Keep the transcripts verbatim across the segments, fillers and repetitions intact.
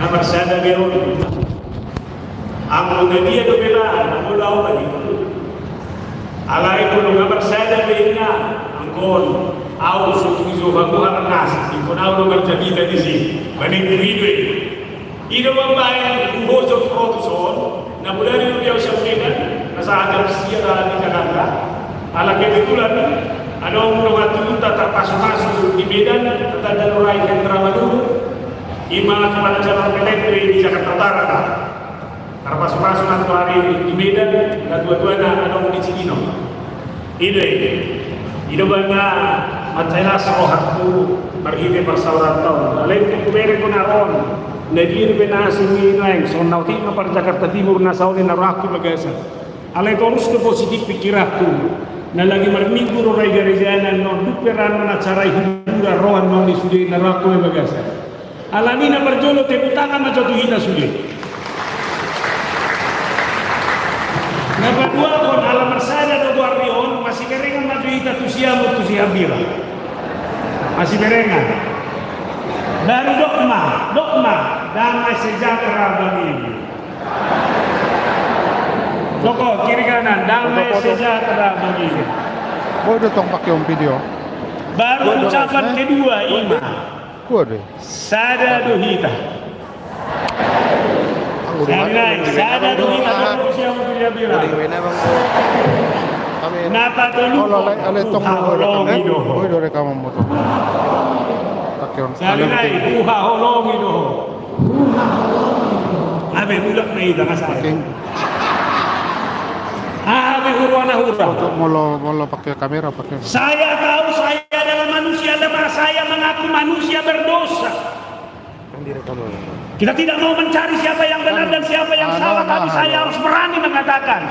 marsada be on. Anggo na dia dope ba, anggo laho bani. Alai molo nga marsada be inna, anggo on, au so tuju hamu harnas, ingkon au do marjamita disi, manang tu ido i. Ido mambaen huhojot rotus on, na mulai do biau sian Medan, na sahat jam sia dalan di Jakarta. Ala kebetulan, adong dongan tubuta tarpasupasu di Medan, tatanda nuaeng Hendra Manurung, ima kepala cabang P L N B di Jakarta Utara. Tarpasupasu nantoari di Medan, natuatuana adong di Cibinong. Ido i. Ido bana mansai las rohangku marhite parsaoranta on. Alai tu kubereng hon na ro on. Na dia dope na asing i nuaeng, songon na otik ma par Jakarta Timur na saon i na rohangku i bagasan. Alai torus do positif pikiranku. Na lagi marminggu ro ra i garejana, na on dung pe ra annon acara i hiburan roha na on i sude na rohangku i bagasan. Alani na parjolo tepuk tangan ma jo tu hita sude. Na paduahon ala marsada do goar ni on, masiberengan ma jo hita tu siamun tu si hambira. Masiberengan. Baru dok ma, dok ma, damai sejahtera bagimu. Dok on, kiri kanan, damai sejahtera bagimu. Bodo tong pake on video. Baru ucapan kedua, ima. Sada do hita. Sada do hita. Na patoluhon, huhaholongi do ho. Sada do hita, huhaholongi do ho. Abe, mulak na hita, masa. Abe, hurua na hura. Molo, molo pake kamera, pake. Saya tahu saya adalah manusia lemah, saya mengaku manusia berdosa. Kita tidak mau mencari siapa yang benar dan siapa yang salah, tapi saya harus berani mengatakan,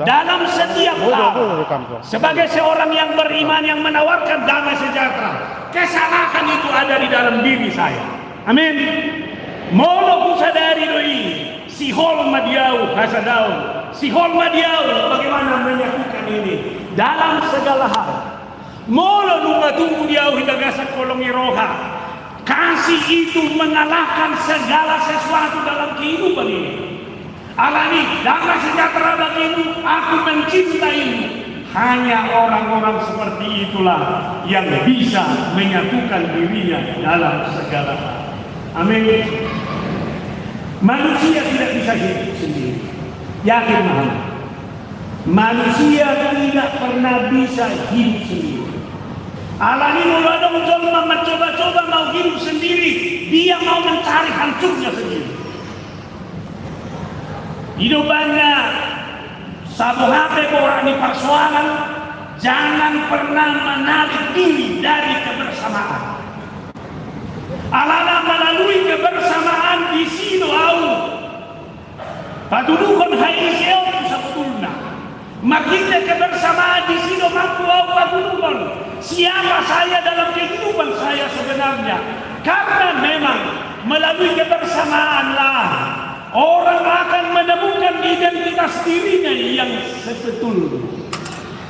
dalam setiap hal, sebagai seorang yang beriman, yang menawarkan damai sejahtera, kesalahan itu ada di dalam diri saya. Amin. Molo husadari do i, sihol ma di ahu hasadaon, sihol ma di ahu bagaimana menyatukan ini dalam segala hal. Molo nunga tubu di ahu di bagasan holong ni roha, kasih itu mengalahkan segala sesuatu dalam kehidupan ini. Alani, damai sejahtera bagimu, aku mencintaimu. Hanya orang-orang seperti itulah yang bisa menyatukan dirinya dalam segala hal. Amin. Manusia tidak bisa hidup sendiri. Yakin ma hami. Manusia tidak pernah bisa hidup sendiri. Alani molo adong jolma mencoba-coba mau hidup sendiri, dia mau mencari hancurnya sendiri. Ido bana, saboha pe borat ni persoalan, jangan pernah menarik diri dari kebersamaan. Alana melalui kebersamaan disi do ahu patuduhon haisiaonku sabotulna. Marhite kebersamaan disi do mampu ahu patuduhon siapa saya dalam kehidupan saya sebenarnya. Karena memang melalui kebersamaanlah orang akan menemukan identitas dirinya yang sebetulnya.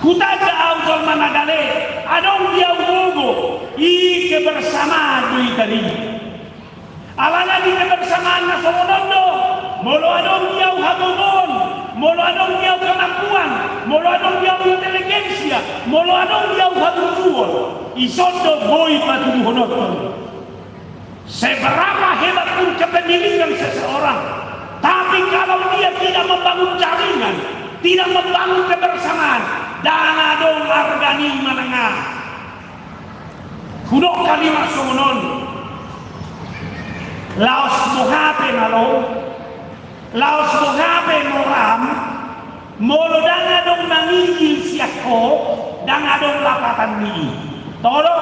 Hutanda ahu jolma na gale, adong di ahu gogo, i kebersamaan do i tadi. Alana di kebersamaan na songon on do, molo adong di ahu hagogoon, molo adong di ahu kemampuan, molo adong di ahu inteligensia, molo adong di ahu haburjuon, ison do boi patuduhononku. Seberapa hebat pun kepemilikan seseorang, tapi kalau dia tidak membangun jaringan, tidak membangun kebersamaan, ndang adong arga ni manang aha. Hudok hami ma songon on. Laos boha pe malom, laos boha pe moram, molo ndang adong mangigil sian ho, ndang adong lapatan ni i. Toho do?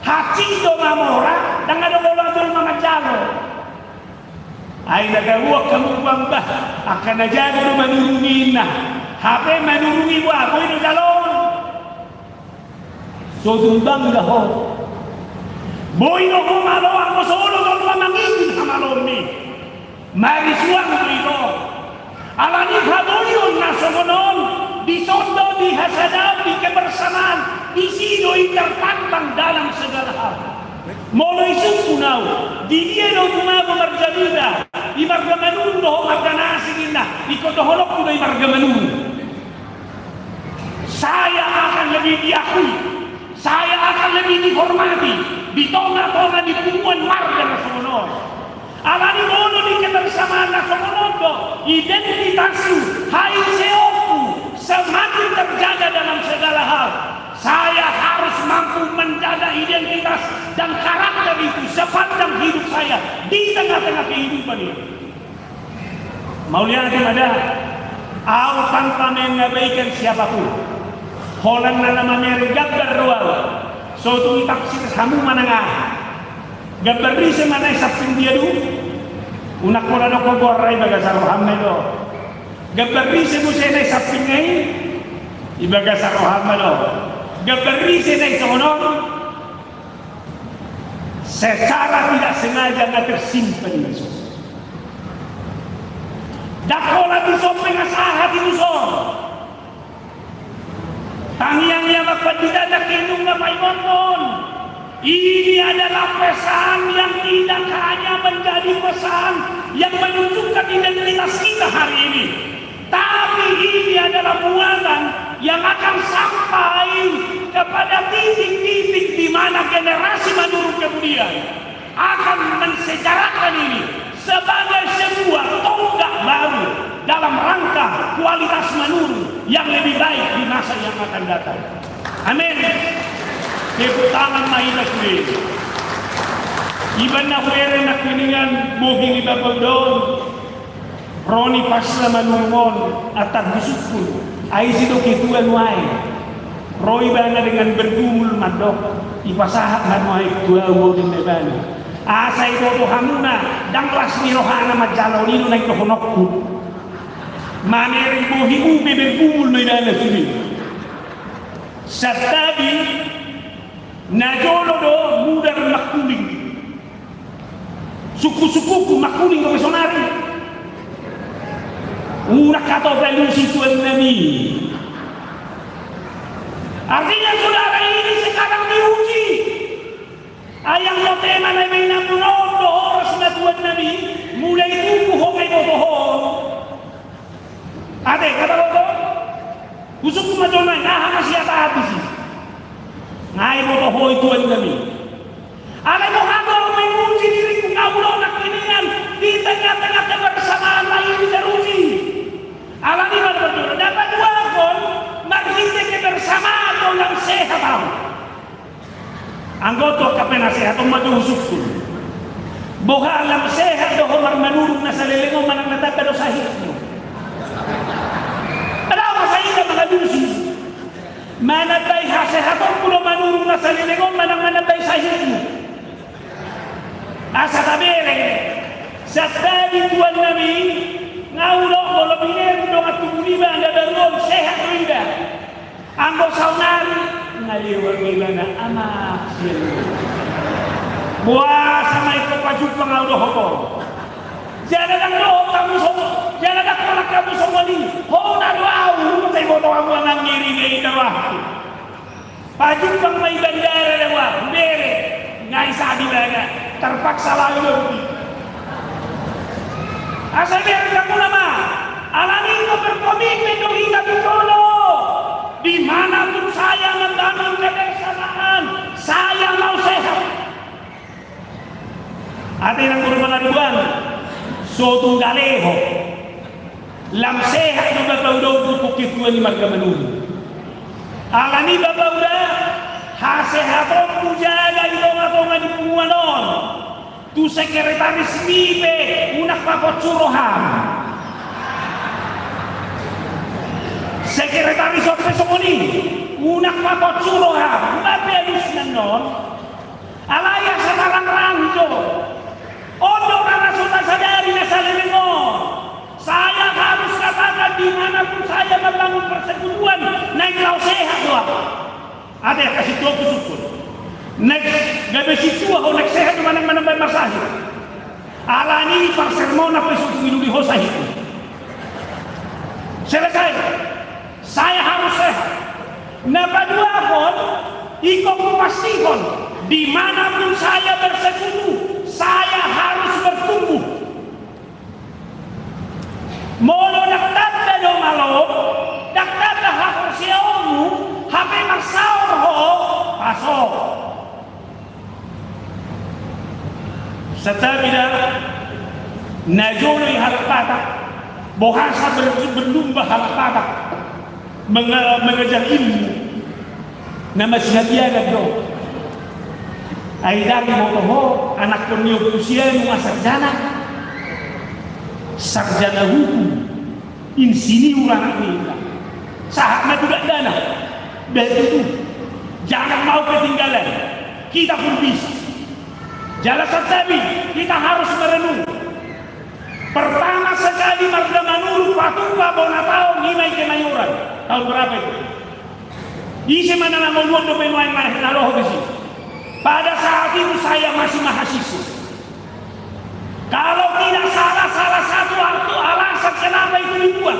Hansit do mamora, ndang adong olo jolma manjalo. Ai na gabuan hamu bang bah, angka na jago do manurungi inna. Hape manurungi boha, boi do jaloon. So tung bangga ho. Boi do ho malo anggo so olo jolma mangigil hamaloonmi. Marisuang do i do. Alani haboion na songon on, dison do di hasadaon, di kebersamaan, disi do i tertantang dalam segala hal. Molo isungkun au, di dia do tumabo marga Buda, di marga Manurung dohot marga na asing inna, ingkon dohononku do i marga Manurung. Saya akan lebih diakui, saya akan lebih dihormati di tonga-tonga ni punguan marga na songon on. Alani molo di kebersamaan na songon on do identitasku, haiseonku semakin terjaga dalam segala hal. Saya harus mampu menjaga identitas dan karakter itu sepanjang hidup saya di tengah-tengah kehidupan ini. Mauliate ma da, au tanpa mengabaikan siapapun. Holan na mamereng gambar do au, so tung ditafsir hamu manang aha. Gambar ise ma na i samping dia do? Unang pola do ho goarna, i bagasan roham ma i do. Gambar ise muse na i samping na i? I bagasan roham ma do. Gambar ise na i songon on? Secara tidak sengaja nga tersimpan di son. Ndang holan di son pe nga sahat i tu son. Tangiang i, Amang Pandita, nangkin nunga paimon on. Ini adalah pesan yang tidak hanya menjadi pesan yang menunjukkan identitas kita hari ini, tapi ini adalah muatan yang akan sampai kepada titik-titik di mana generasi Manurung kemudian akan mensejarahkan ini sebagai sebuah tonggak baru dalam rangka kualitas Manurung yang lebih baik di masa yang akan datang. Amin. Tepuk tangan ma hita sude. Ibana hubereng nangkiningan bohi ni Bapa Uda on. Ro ni pasla Manurung on antar husungkun, ai ise do ketua nuaeng. Ro ibana dengan bergumul mandok, ipasahat ma nuaeng tu au, ninna ibana. Asa iboto hamuna, ndang las ni rohana manjalo, i do naeng dohononku. Mamereng bohi, umpe bergumul ma ibana sude. Santabi na jolo do mudar mangkuling. Sungkun-sungkunku mangkuling dope saonari. Unang hatop alusi tuan nami. Artinya saudara ini sekarang diuji. Ai anggo tema na ibaen hamu on do horas na tuan nami, mulai tubu ho nga iboto ho. Ate, hata boto? Husungkun ma jolo, aha ma siapa habis i? Nga iboto ho i tuan nami. Alai boha do menguji diriku, nga olo nangkiningan di tengah-tengah kebersamaan lain teruji. Alani i ma na parjolo, na paduahon, marhite kebersamaan do lam sehat au. Anggo tu angka penasehat on ma jo husungkun. Boha lam sehat do ho marmanurung na saleleng on manang na tamba do sahitmu? Adong ma sai na mangalusi. Manambai hasehatonku do manurung na saleleng on manang manambai sahitmu? Asa tabereng, santabi tuan nami, nga olo molo binereng dongan tubu niba na baru on sehat do iba. Anggo saonari, nga lewat do ibana, amak sian. Boasa ma ingkon pajumpang au dohot ho? Jala ndang dohot hamu songon, jala ndang holan hamu songon i. Hona do au, sai boto hamu amang ngiri ngiri na wah. Pajumpang ma i bandara da wah, hubereng, nga i sadia ibana, terpaksa laho i. Asa bereng hamuna ma, alani i ingkon berkomitmen do hita tu jolo. Di mana pun saya membangun kebersamaan, saya mau sehat. Ate nang boru pangaribuan, so tung gale ho. Lam sehat do Bapa Uda on tu ketua ni marga Manurung. Alani Bapa Uda, hasehatonmu jaga di tonga-tonga ni punguan on. Tu sekretaris nipe unang papocu roham. Sekretaris on pe songon i, unang papocu roham. Bape alusna on. Alai asa tarang-ranjo. On do na so tasadari na saleleng on. Saya harus katakan di mana pun saya membangun persekutuan, naeng laho sehat do au. Ate angka sintua husungkun. Naeng gabe sintua ho naeng sehat do manang manambai marsahit. Alani parsermonan pe so tung dilului ho sahitmu. Selesai. Saya harus sehat. Na paduahon, ingkon hupastihon. Di mana pun saya bersekutu, saya harus bertumbuh. Molo ndang tanda do malo, ndang tanda haporseaonmu, hape marsaor ho, paso. Santabi da, na jolo i halak Batak, bohasa ber-, berlumba halak Batak. Menga-, mengejar ilmu. Na masihabianan do. Ai ndang diboto ho, anakkon ni ompu sian nunga sarjana. Sarjana hukum. Insinyur anak ni inna. Sahat ma tu dakdanak. Begitu. Jangan mau ketinggalan. Kita pun bisa. Jala santabi, kita harus merenung. Pertama sekali marga Manurung patupa bona taon i ma i Kemayoran. Tahun berapa itu? Ise ma na mangolu on dope nuaeng na, na roha disi. Pada saat itu saya masih mahasiswa. Kalau tidak salah, salah satu waktu alasan kenapa itu dibuat.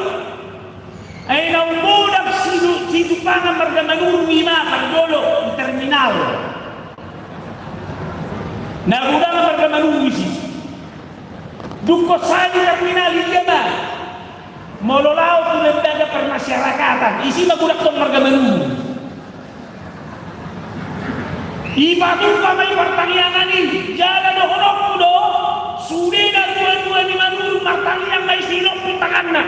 Ai na umgodang situ, situmpangan marga Manurung i ma parjolo di terminal. Na godang marga Manurung disi. Dungkon sadia terminal i ma. Molo laho tu lembaga permasyarakatan, disi ma godang tong marga Manurung. Ipatupa ma i partangiangan i, jala dohononku do, sude na tua-tua ni Manurung martangiang ma i silompi tanganna.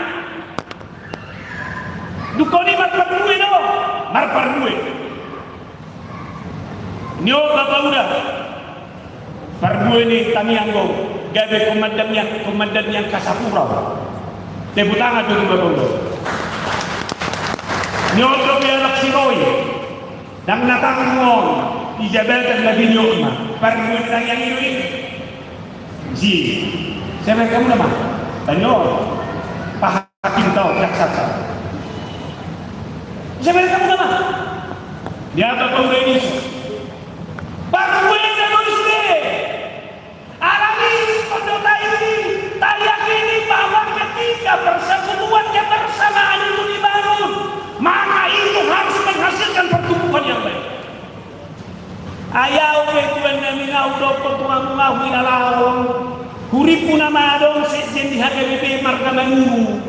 Dungkon i marparbue do, marparbue. Nio bapa uda. Parbue ni tangiang do, gabe komandan ni, komandan ni angka sapura. Tepuk tangan tu bapa uda. Nio do biarak siroi. Ndang na tanggung on, di jabatan na biniokna. Parbue ni tangiang i do i. Si, siapa kamu nama? Tanyo. Paha Hakim tau, jaksa tau. Siapa yang kamu nama? Dia apa kau ini? Baru gue yang nulis deh. Alami, kau tahu ini, tayakini bahwa ketika persekutuan kebersamaan itu dibangun, maka itu harus menghasilkan pertumbuhan yang baik. Ai ahu pe tuan nami, na hudokkon tu hamu, ahu inalaon, hurippu nama adong sekjen di H K B P marga Manurung.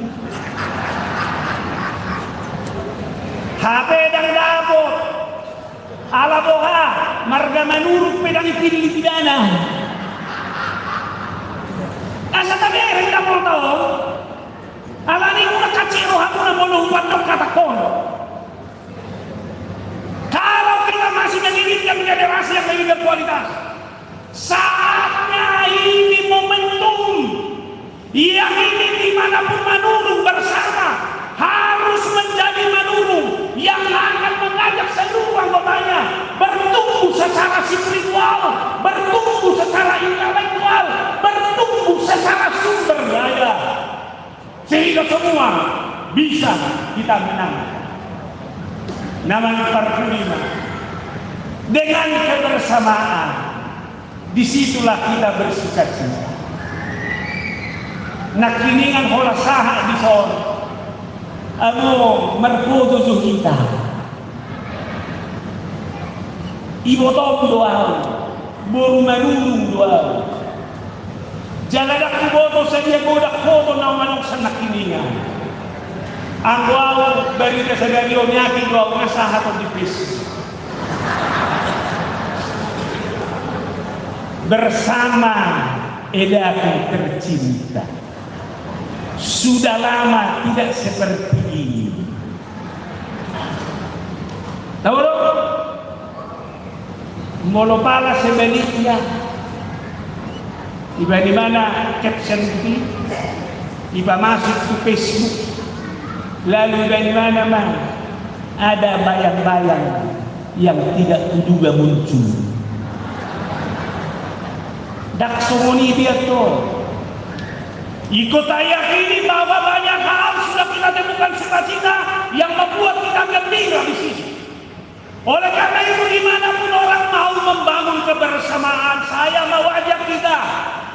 Hape ndang dapot. Ala boha, marga Manurung pe ndang ipillit ibana. Asa tabereng da molo taon. Alani i unang kancil rohamuna molo hupandok hatahonon. Kalau kita masih menginginkan generasi yang lebih berkualitas, saatnya ini momentum yang ini di mana pun Manurung bersama harus menjadi Manurung yang akan mengajak seluruh anggotanya bertumbuh secara spiritual, bertumbuh secara intelektual, bertumbuh secara sumber daya. Sehingga semua bisa kita menang. Nama yang pertama, dengan kebersamaan, disitulah kita bersukacita. Nangkiningan holan sahat dison, amo marpoto jo hita. Ibotom do ahu, boru Manurung do ahu. Jala ndang huboto sadia godang hodo na manongsan nangkiningan. Anggo ahu barita sadari on, yakin do ahu nga sahat on di Facebook. Bersama edaku tercinta. Sudah lama tidak seperti ini. Tahu dong? Molo pala sebaliknya, ibani mana caption i, ipamasuk tu Facebook, lalu ibani mana ma ada bayang-bayang yang tidak kuduga muncul. Ndang songon i be antong. Ingkon tayakini bahwa banyak hal sudah kita temukan sukacita yang membuat kita gembira di sini. Oleh karena itu, di mana pun orang mau membangun kebersamaan, saya mau ajak kita,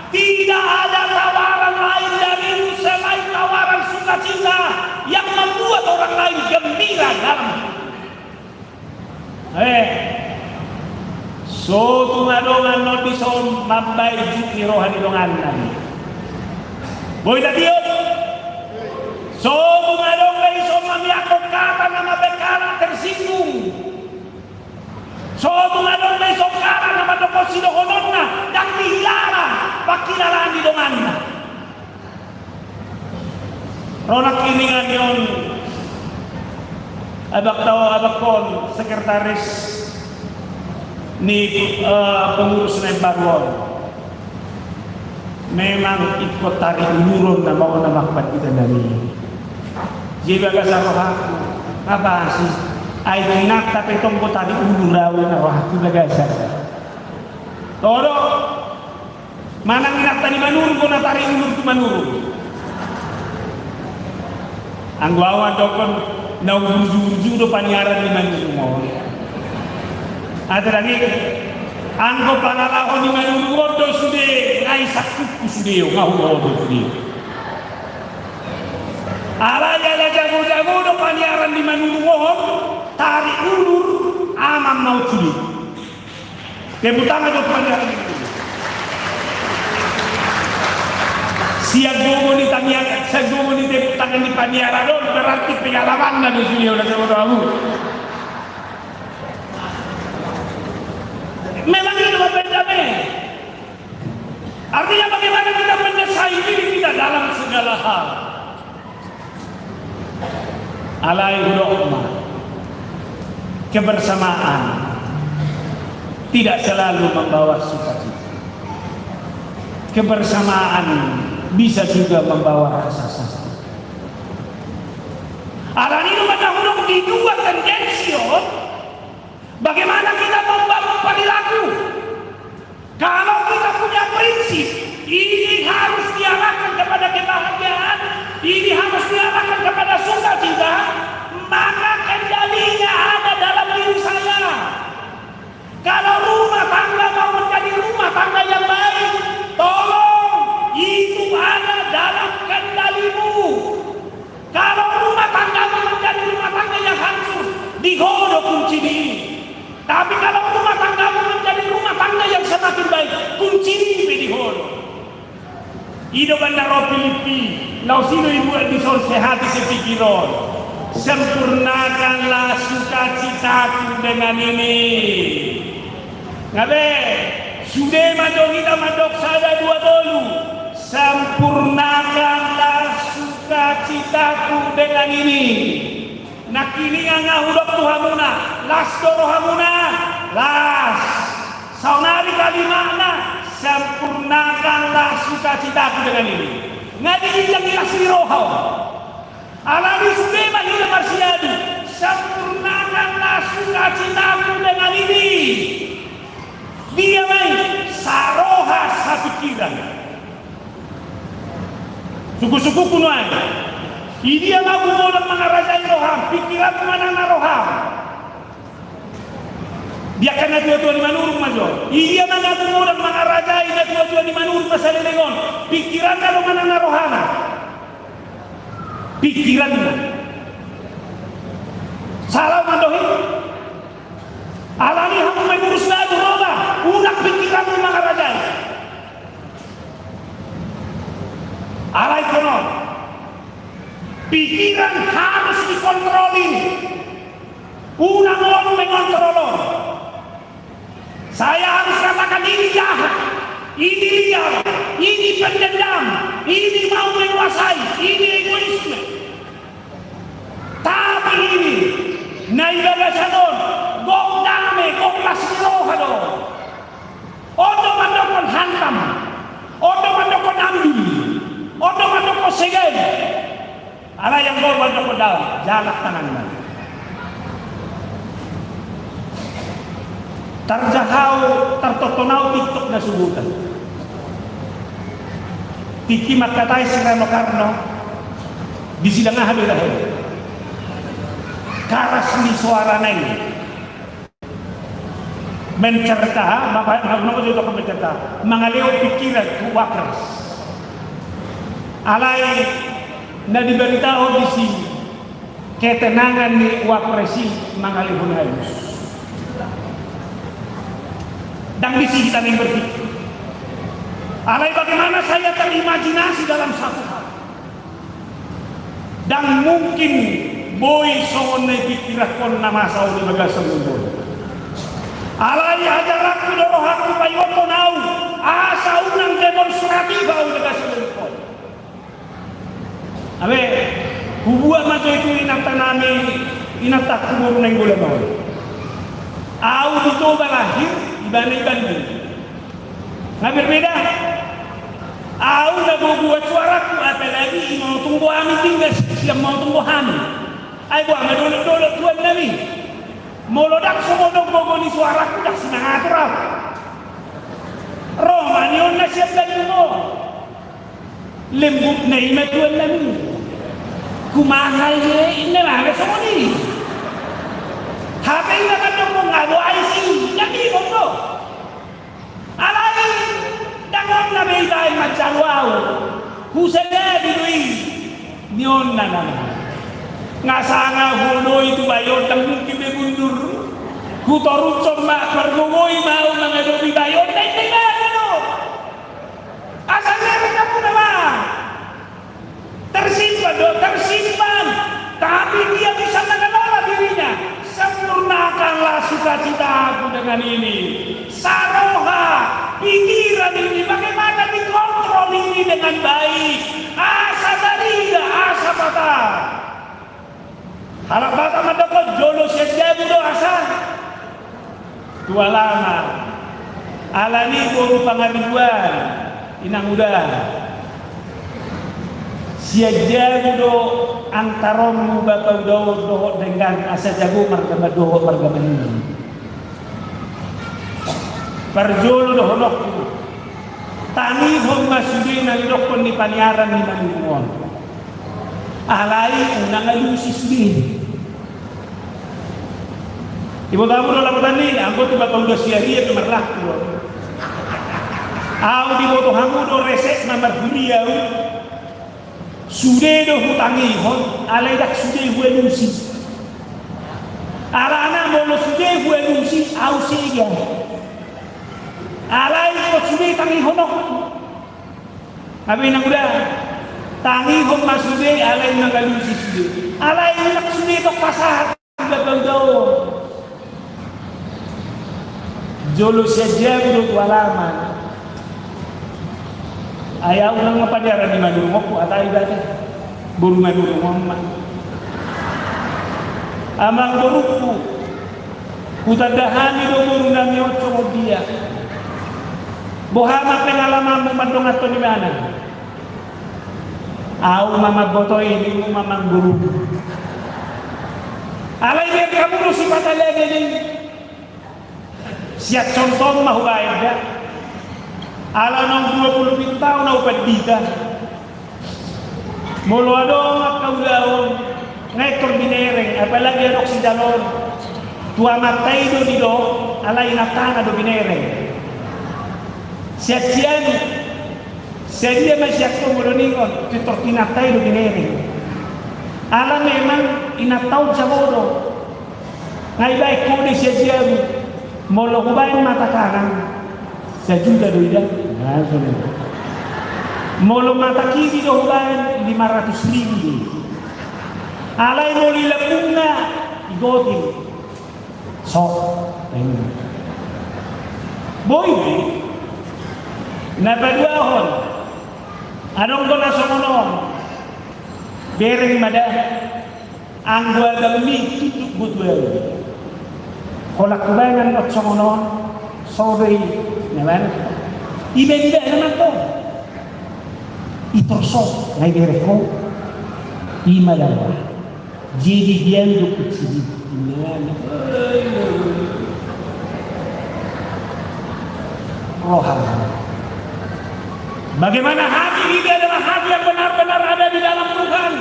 tidak ada tawaran lain dari itu selain tawaran sukacita yang membuat orang lain gembira dalam hidup. Eh, So tung adong annon dison mambaen jut ni roha ni donganna. Boi tatiop. So tung adong be dison mamiangkon hata na mambaen halak tersinggung. So tung adong be dison halak na mandok sidohononna ndang dihilala pangkilalaan ni donganna. Ro nangkiningan ni on, abang tau, abangkon sekretaris ni, eh, pengurus na imbaru on. Memang ingkon tariuluron nama on, nama pandita nami. Jadi bagasan rohangku, apa sih? Ai inanta pe tong do tariulur au, na rohangku bagasan. Todo. Manang inanta ni Manurung do na tariulur tu Manurung. Anggo au andokkon na umburju-urju do paniaran ni Manurung on. Ate dangin, anggo pangalaho ni Manurung on do sude, nga i sangkupku sude, nga hudohot do sude. Alai ala jago-jago do paniaran ni Manurung on, tariulur amang ma on sude. Tepuk tangan dong paniaran. Sian gogo ni taniaran, sian gogo ni tepuk tangan ni paniaran on, berarti pengalamanna do sude, ula seboto abu. Memang itu apa yang kami? Artinya bagaimana kita mendesai diri kita dalam segala hal. Alai hudok ma, kebersamaan tidak selalu membawa sukacita. Kebersamaan bisa juga membawa rasa sakit. Alani i do mata hudok di dua tendensi on, bagaimana kita membangun perilaku. Kalau kita punya prinsip, ini harus diarahkan kepada kebahagiaan, ini harus diarahkan kepada sukacita, maka kendalinya ada dalam diri saya. Kalau rumah tangga mau menjadi rumah tangga yang baik, tolong itu ada dalam kendalimu. Kalau rumah tanggamu menjadi rumah tangga yang hancur, di ho do kunci ni i. Tapi kalau rumah tanggamu menjadi rumah tangga yang semakin baik, kunci ni i pe di ho do. I do umbahen na ro Pilippi, laos i do dibuat dison, sehati sepikir on. Sempurnakanlah sukacitaku dengan ini. Nga be, sude ma jo hita mandok sada dua tolu. Sempurnakanlah sukacitaku dengan ini. Nangkiningan nga hudok tu hamuna, las do rohamuna, las. Saonari kalimatna, sempurnakanlah sukacitaku dengan ini. Nga diinjak i las ni roha on. Alani sude ma hita marsiadu, sempurnakanlah sukacitaku dengan ini. Dia ma i, saroha sapingkiran. Sungkun-sungkunku nuaeng. Idia ma gumodang mangarajai roham, pingkiranmu manang na roham. Diangka na tua-tua ni Manurung ma jo. Idia ma na gumodang mangarajai na tua-tua ni Manurung na saleleng on, pingkiranna do manang na rohana? Pingkiranna. Sala mandok i. Alani hamu ma i, urus na tu roda, unang pingkiranmu mangarajai. Alai konon, pikiran harus dikontrol ini. Unang on mengontrol on. Saya harus katakan ini jahat, ini liar, ini pendendam, ini mau menguasai, ini egoisme. Tapi ini, na di bagasan on, gok dame, gok las ni roha do. On do mandokkon hantam, on do mandokkon ambil, on do mandokkon segan. Alai anggo mandokkon dalan, jalak tanganna. Tarjahau, tartonton au TikTok na subutan. Tingki mangkatai si Rano Karno, di sidang aha do i rahe? Karas ni soarana i. Mencerta, ma-, ma-, ma-, ma-, mencerta, mangalehon pingkiran tu wapres. Alai na dibaritahon disi, ketenangan ni wapres i mangalehon alus. Ndang disi hita naeng berpikir. Alai bagaimana saya terimajinasi dalam satu hal. Ndang mungkin boi songon na dipikirhon na masa on di bagasan ngolu on. Alai ajaranku do rohangku paihutkonku, asa unang demonstratif ahu di bagasan ngolu on. Abe, hubuat ma jo itu inanta nami, inanta kuburna inggola mau. Ahu di Toba lahir, ibana i Bandung. Nga berbeda. Ahu na gogo suaraku, apalagi i mau tunggu ami tinggal sian mau tunggu ami. Ai boha ma dolok-dolok tuan nami. Molo ndang songon on gogo ni suaraku ndang sinangatur ahu. Ro ma ni on na sian Bandung on. Lembut na i ma tuan nami. Kumaha i inna ma songon i. Hape inna ma dong nga do aisi na bingung do. Alai ndang on na be ibaen manjalo ahu. Husadabi do i. Ni on na nama. Nga sanga huoloi tu bayo ndang mungkin be mundur. Hutorushon ma pargogoi ma ahu mangadopi bayo ndang i be ibaen do. Asa dia bergabung nama. Tersimpan do, tersimpan. Tapi dia bisa mengelola dirinya. Sempurnakanlah sukacitaku dengan ini. Saroha, pikiran ini, bagaimana dikontrol ini dengan baik. Asa tarida, asa patar. Halak Batak mandok jolo sian jabu do asa. Tualama. Alani boru Pangaribuan, inanguda. Sian jabu do antaronmu bapa uda on dohot denggan asa jago marga ma dohot marga manini. Parjolo dohononku. Tangihon ma sude na nidokkon ni paniaran ni Manurung on. Alai unang alusi sude. Diboto hamu do lapotan ni anggo tu bapa uda siaria pe marlaku do. Ahu diboto hamu do resek na marhuria ahu. Sude do hutangihon, alai ndang sude hualusi. Alana molo sude hualusi, ahu sega. Alai ingkon sude tangihononku. Abe inanguda, tangihon ma sude, alai mangalusi sude. Alai ndang sude tong pasahat. Bapa uda on. Jolo sian jabu do tualama. Ai ahu nang paniaran ni Manurung on, huhata ibana. Boru Manurung on ma. Amangborungku. Hutanda hami do boru nami on songon dia. Boha ma pengalamanmu mandonganhon ibana. Ahu ma mamboto i, ninmu ma amangboru. Alai bereng hamu do sipata lagi ni. Sian contoh ma hubaen da. Ala naung dua puluh pitu taon ahu pandita. Molo adong angka ulaon, nga intor binereng, apalagi adong sijalo on. Tu amanta i do didok, alai inantana do binereng. Sian sian i. Sadia ma sian ho molo ningon, pintor tu inanta i do binereng. Ala memang inanta on jago do. Nga ibaen kode sian jabu. Molo hubaen mata kanan, sajuta do ida. Nga songon i. Molo mata kiri do hubaen, lima ratus ribu do. Alai molo i lambungna, igotin. Sok, pengen. Boi. Na paduahon. Adong do na songon on. Bereng ma da. Anggo adong ni tutup butuan. Holan hubaen on songon on. So do i. Naman. Iba iba naman to. Itor so. Ngai bereng ho. Ima da. Jadi dia hidup kecil. Roha. Bagaimana hati ini adalah hati yang benar-benar ada di dalam Tuhan.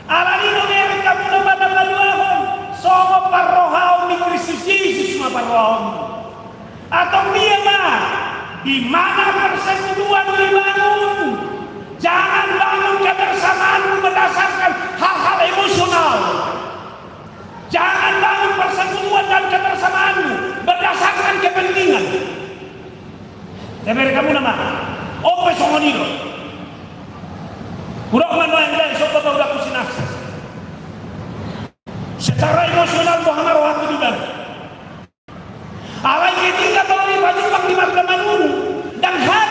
Alani do bereng hamu na paduahon, songon parrohaon ni Kristus Jesus ma parrohaon. Antong dia ma, di mana persekutuan dibangun, jangan bangun kebersamaanmu berdasarkan hal-hal emosional. Jangan bangun persekutuan dan kebersamaanmu berdasarkan kepentingan. Ketika tong i pajumpang di marga Manurung, ndang hea